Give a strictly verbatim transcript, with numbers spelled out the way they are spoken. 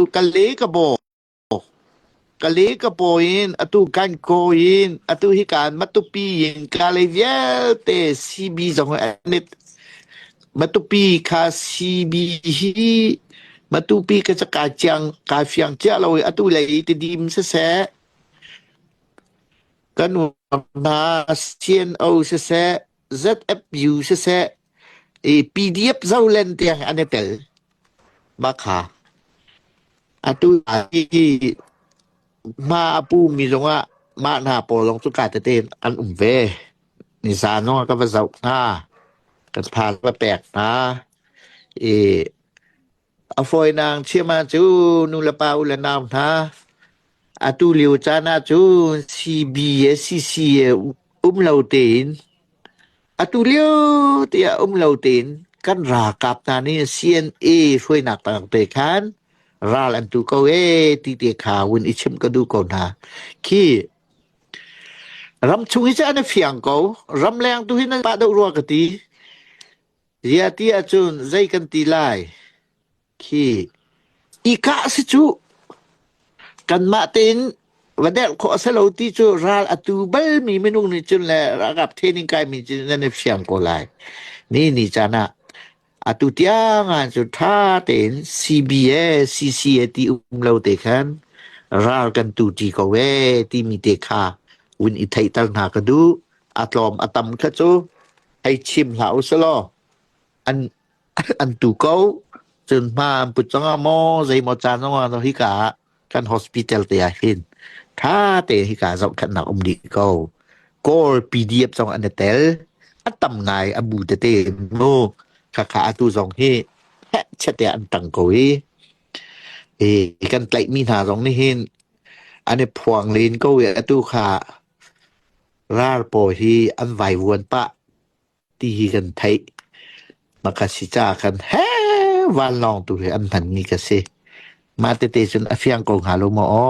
ka le ka baw, ka le ka baw in, atu kan ko in, atu hi kan Matupi in ka lei vialte C B zong a ne, Matupi kha C B hi, Matupi ka caka ciang ka fiang cia lo, atu lei te dim sese, ka nuam na C N O sese, Z F U sese, i P D F zo len tiang a ne tel. Makha. Atu i ma a pu mi zong a ma na paw zong cu ka te ten an um ve. Ni sa zong a ka va zauh hna. Kan pha va pek hna. I a fawi nang chiama cu nu le pa u le nau hna. Atu lio caan ah cun C B e C C e um lo tein, atu lio tiah um lo tein kan ralkap hna nih C N A hruainak tangte khan ral an tu ko e ti te kha vun i chimh ka duh ko hna. Khi ram chung hi cah an i fiang ko, ram leng tu hi nan pah deuh rua ka ti. Zia ti ahcun zei kan ti lai? Khi i kah si cu kanmah tein va delh khawh a si lo ti cu ral a tu balmi minung nih cun le ralkap training kaimi cun nan i fiang ko lai. Ni ni caan ah atu tiang ah cun ṭha tein C B e C C e ti um lo te khan ral kan tu ṭi ko e timi te kha vun i theihter hna ka duh. A tlawm a tam kha cu hei chim hlah u sih law. An an tu ko. Cun hma an put cang ah maw, zei maw caan zong ah hi ka kan hospital te ah hin ṭha te hi ka zohkhenhnak um dih ko. Kawl P D F zong an i tel, a tam ngai a bu tete mu. Khakha atu zong hi heh chia te an tang ko i, i kan tlaihmi hna zong nih hin an i phuang len ko i atu kha ral paw hi an vai vuan pah ti hi kan theih. Makha si caah khan he vanlawng tu hi an hmanmi ka si. Mah tete cun a fiang ko hnga lo maw?